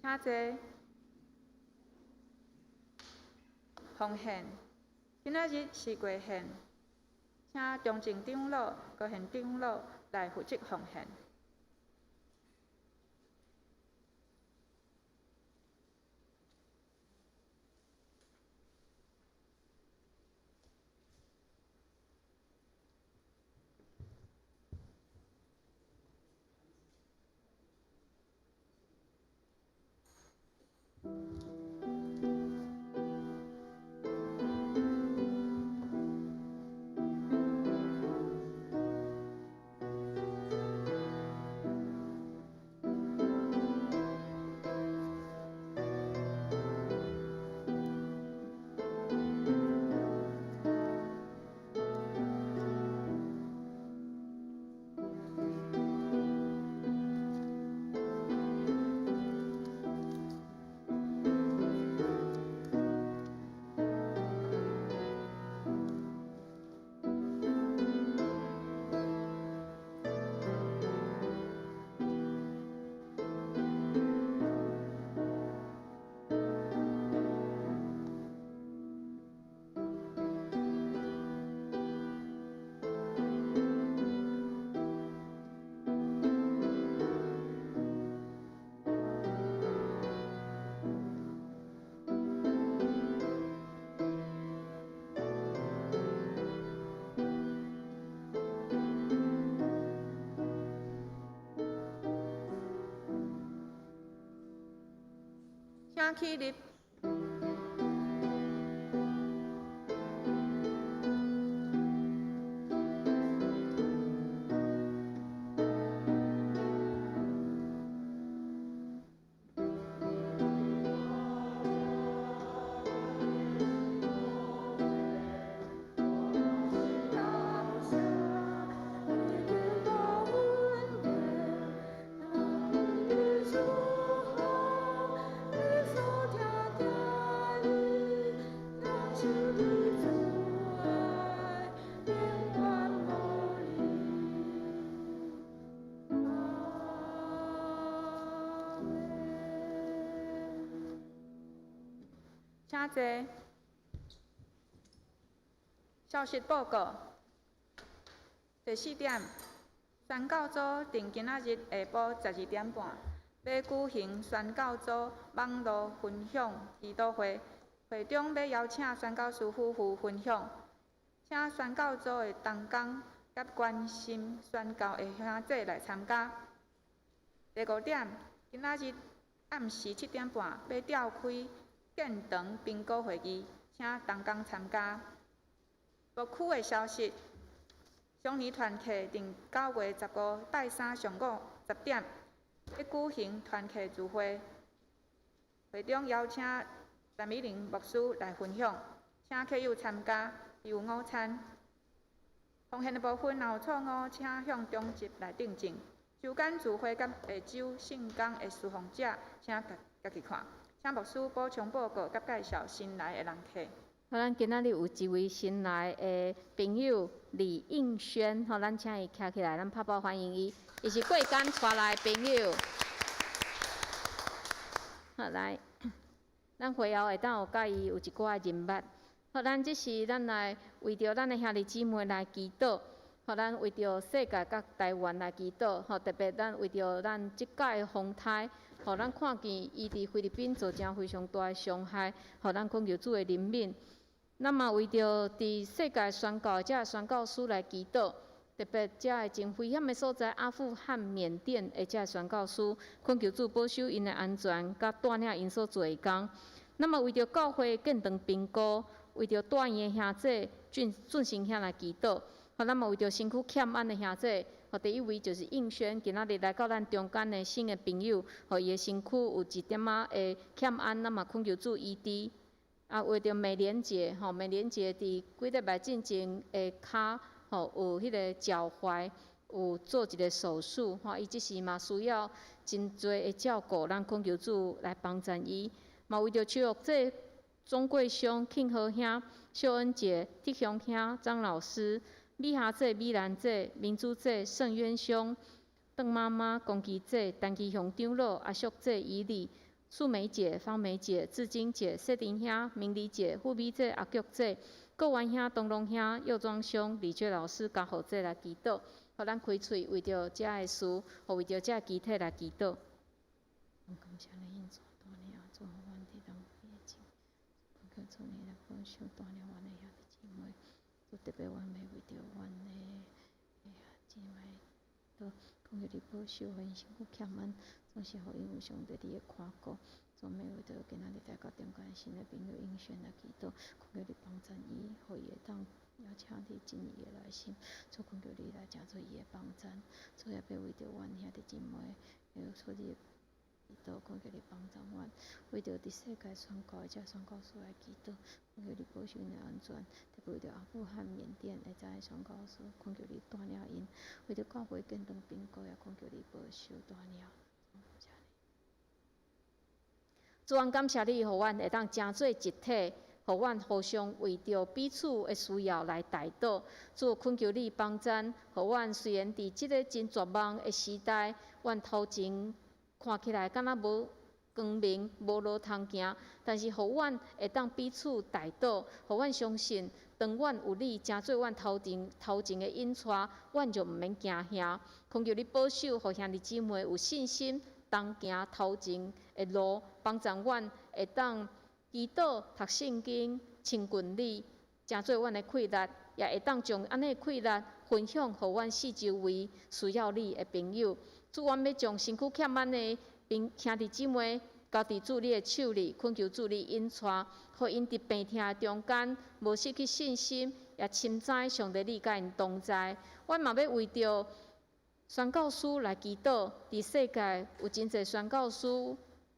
請坐。奉獻，今仔日是月獻，請中正長老、高賢長老來負責奉獻。請起立。請坐。消息報告。第四點，宣教組佇今仔日下晡12點半，欲舉行宣教組網路分享祈禱會，會中欲邀請宣教師夫婦分享，請宣教組的同工佮關心宣教的兄姐來參加。第五點，今仔日暗時7點半欲召開建堂評估會議，請同工參加。牧區的消息，雙年團契佇9月15拜三上午10點，欲舉行團契聚會，會中邀請陳美玲牧師來分享，請客友參加，有午餐。奉獻的部分若有錯誤，請向中執來訂正。週間聚會佮下週聖工的侍奉者，請家己看。請牧師補充報告佮介紹新來的人客。好，咱今仔日有一位新來的朋友李應軒，好，咱請伊徛起來，咱拍鼓歡迎伊。伊是貴港帶來的朋友。好，來，咱會後會當有佮伊有一寡認捌。好，咱這時咱來為著咱的兄弟姊妹來祈禱。好，咱為著世界佮台灣來祈禱。好，特別咱為著咱這擺的風颱，予咱看見伊佇菲律賓造成非常大的傷害，予咱懇求主的憐憫。咱嘛為著佇世界宣教這个宣教師來祈禱，特別這个真危險的所在阿富汗、緬甸的這个宣教師，懇求主保守𪜶的安全，佮帶領𪜶所做的工。咱嘛為著教會建堂評估，為著大院的兄姐俊俊成兄來祈禱。予咱嘛為著身軀欠安的兄姐，予第一位就是應軒，今仔日來到咱中間的新的朋友，予伊的身軀有一點仔的欠安，咱嘛懇求主醫治。啊，為著美蓮姐，吼，美蓮姐佇幾禮拜進前的跤，吼，有彼个腳踝有做一个手術，吼，伊這時嘛需要真濟的照顧，咱懇求主來幫贊伊。嘛為著邱玉姐、鍾桂香、慶和兄、秀恩姐、鐵雄兄、張老師、美霞姐、美蘭姐、明珠姐、盛淵兄、鄧媽媽、龔琪姐、陳其雄長老、阿淑姐、伊麗、素梅姐、芳梅姐、志晶姐、雪玲兄、明麗姐、富美姐、阿菊姐、國元兄、東龍兄、佑莊兄、李娟老師、嘉豪姐來祈禱，予咱開喙為著遮个事，予為著遮个肢體來祈禱。感謝你恩主帶領主，予阮佇人面前，懇求主你來保守帶領阮的兄弟姊妹，主特別阮欲為著阮的姊妹，都懇求你保守，予𪜶身軀欠安，總是予𪜶有上帝你的看顧。主欲為著今仔日來到中間新的朋友應軒來祈禱，懇求你幫贊伊，予伊會當邀請你進伊的內心，主懇求你來成做伊的幫贊。主也欲為著阮兄弟姊妹，會出你的祈禱，懇求你幫贊阮，為著佇世界宣教的遮宣教師來祈禱，懇求你保守𪜶的安全，特別為著阿富汗、緬甸的遮个宣教師，懇求你帶領𪜶，為著教會建堂評估，也懇求你保守帶領。主，阮感謝你，予阮會當成做一體，予阮互相為著彼此的需要來代禱。主，懇求你幫贊，予阮雖然佇這个真絕望的時代，阮頭前看起來敢若無光明、無路通行，但是予阮會當彼此代禱，予阮相信，當阮有你成做阮頭前的引帶，阮就毋免驚嚇。懇求你保守，予兄弟姊妹有信心，同行頭前的路，幫助阮會當祈禱、讀聖經、親近你，成做阮的氣力，也會當將按呢氣力分享予阮四周圍需要你的朋友。主，阮欲將身軀欠安的朋兄弟姊妹交佇主你的手裡，懇求主你引帶，予𪜶佇病痛的中間無失去信心，也深知上帝你佮𪜶同在。阮嘛欲為著宣教師來祈禱，佇世界有真濟宣教師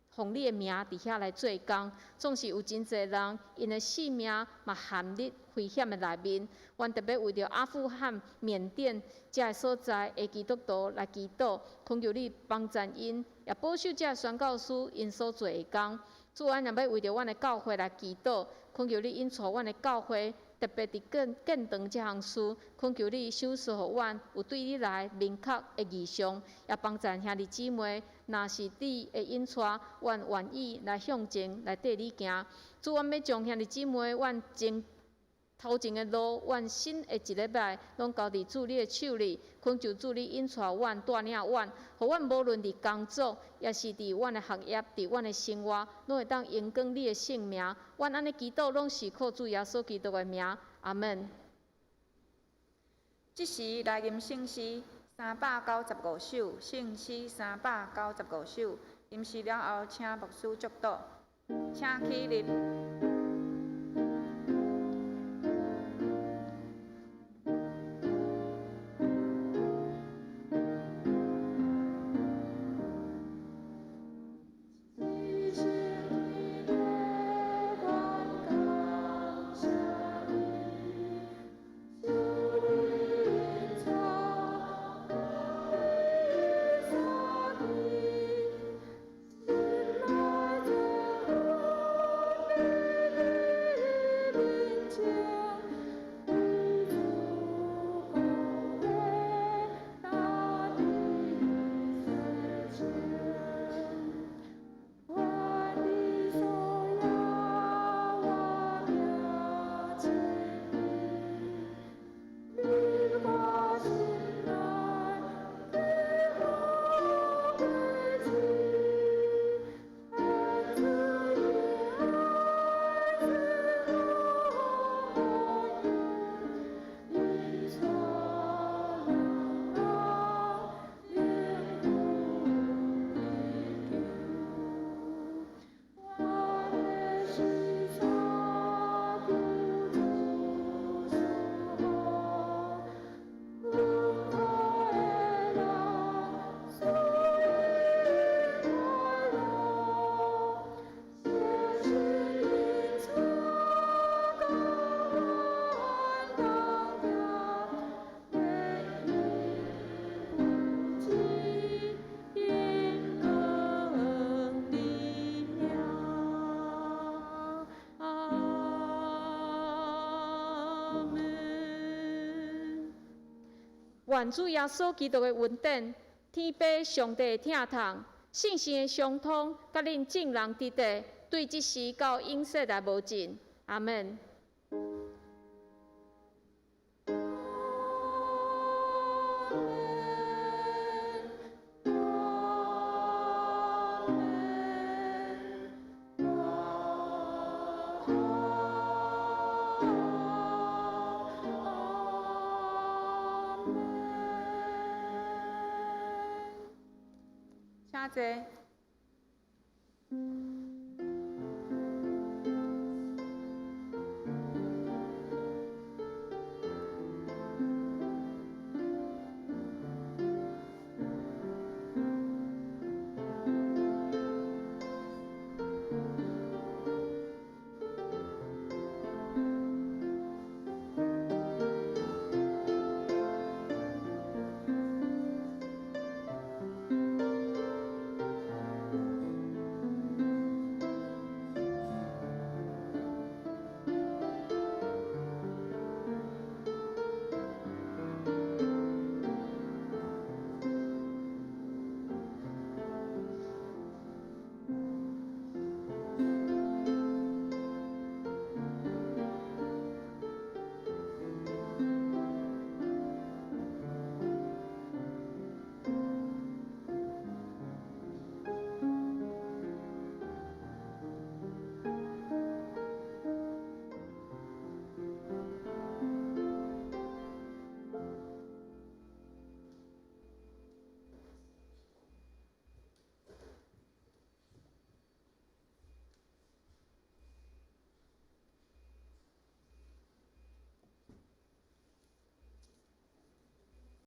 奉你的名佇遐來做工，總是有真濟人𪜶的性命嘛陷入危險的內面。阮特別為著阿富汗、緬甸遮个所在的基督徒來祈禱，懇求你幫贊𪜶，也保守遮个宣教師𪜶所做的工。主，阮也欲為著阮的教會來祈禱，懇求你引帶阮的教會。特別佇建建堂這項事，懇求你賞賜予阮有對你來明確的異象，也幫贊兄弟姊妹，若是你的引帶，阮願意來向前來綴你行。主，阮欲將兄弟姊妹，阮前頭前的路，阮新的一禮拜，攏交佇主你的手裡，懇求主你引帶阮、帶領阮，予阮無論佇工作，抑是佇阮的學業、佇阮的生活，攏會當榮光你的聖名。阮按呢祈禱，攏是靠主耶穌基督的名。阿門。這時來吟聖詩395首，聖詩395首。吟詩了後，請牧師祝禱，請起立。願主耶穌基督的恩典、天父上帝的疼痛、聖神的相通，佮恁眾人佇佇，對這時到永世來無盡。阿門。請坐。